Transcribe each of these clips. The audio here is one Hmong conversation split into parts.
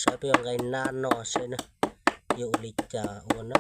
saib peb yuav nqaij nab no seb na, yuav ua li cas ua na.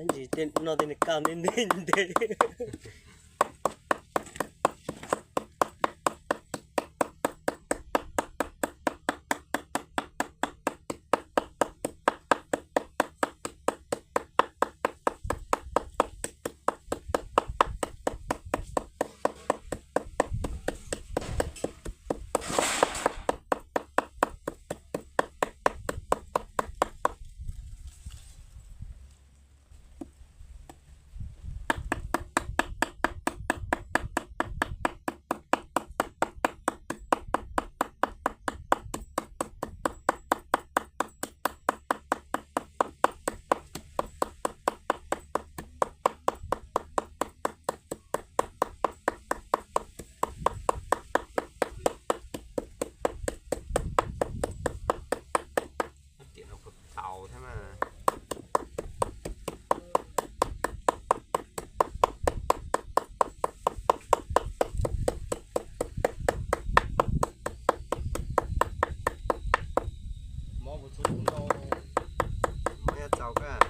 Ntsis tej no tej nws kaj ntev ntev ntev. Tiam no kuv txaus thiab mas. Mob kuv txhub kuv ntau, mob nyob txaus kawg.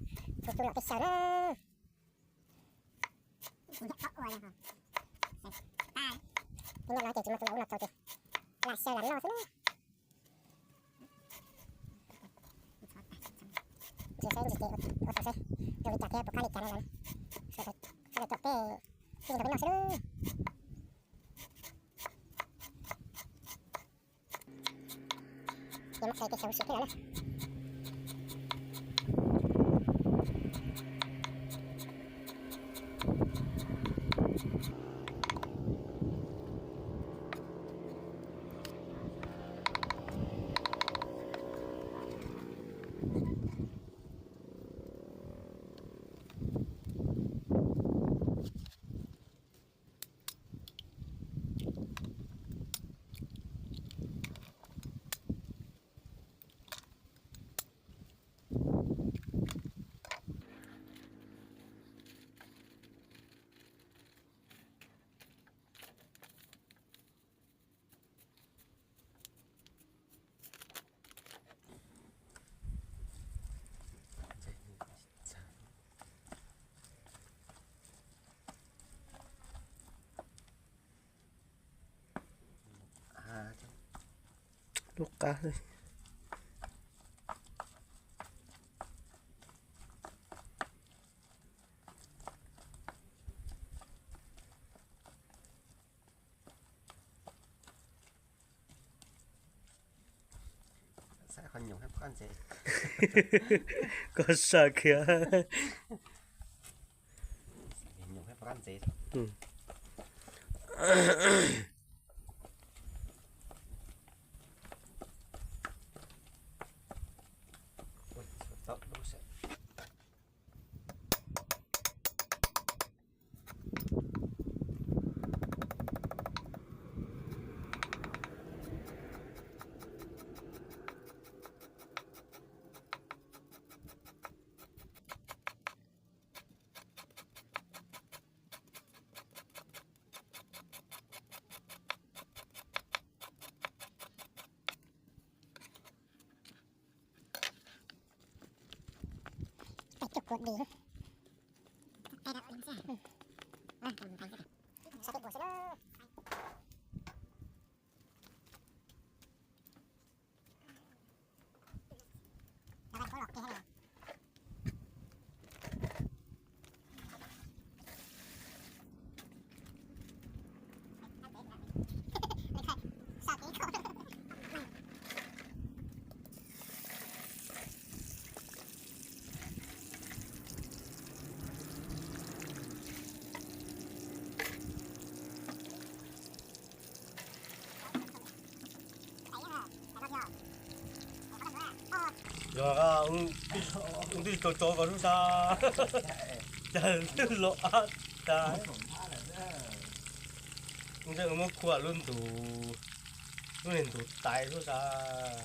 Tam sim no ces tus tub los peb xyaw na. Peb nyob no ces tsis muaj tus ub no tau ces lam xyaw lam noj xwb na. Ntsis saib ntsis ces ua tau saib zoo li cas thiab puas khab li cas no lawm. Sawv daws tuaj peb ib nkaus peb noj xwb. Ces muab xaws tej xyaw huv si thiab lawm na. Lub qab xwb. Koj saw kiag. Yog ua ntej tso tso koj lub sab, cas twb los ab tas. Ntej muab khuam lub ntus, lub niag ntus tais lub sab.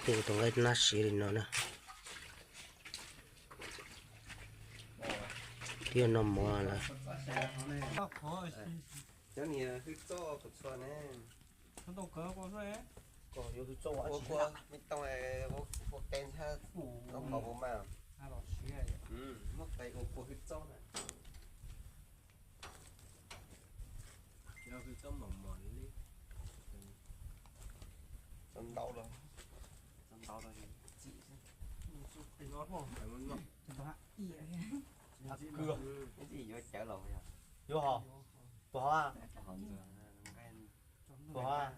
Tus nqaij nab siv li no na. Twb yog noj mov lawm. Ntau los, ntau los, yuav cawv los, yuav hov, puas hov? Ua,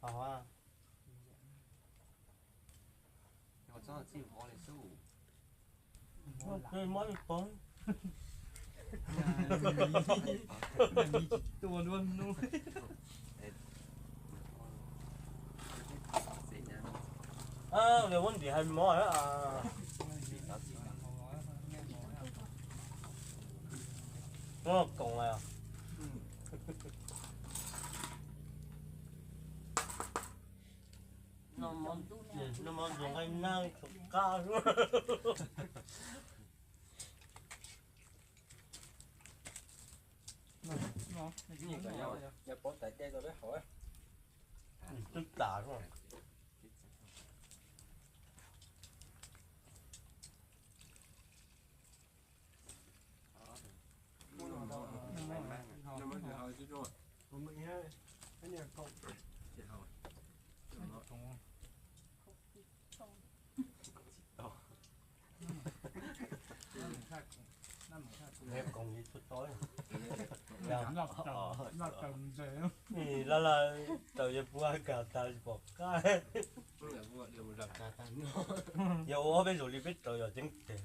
ua. Mob li poob. Tua dua hnub. Lawv muab ntim hais mov. Muab koom lawm. Noj mov zoo nqaij nab tshuav qab. Twb tas. Laj laj raws yog puag kag tas pom qab. Yog ua ob peb zaug li peb raws yog ceeb tes.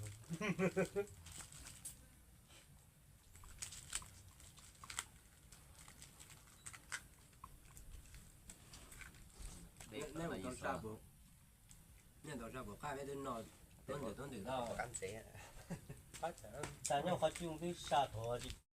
Nej tau saj puas qab peb twb noj tuab ntwm tuab ntwm tau. Tas nyob qhov tsis twb saj thaum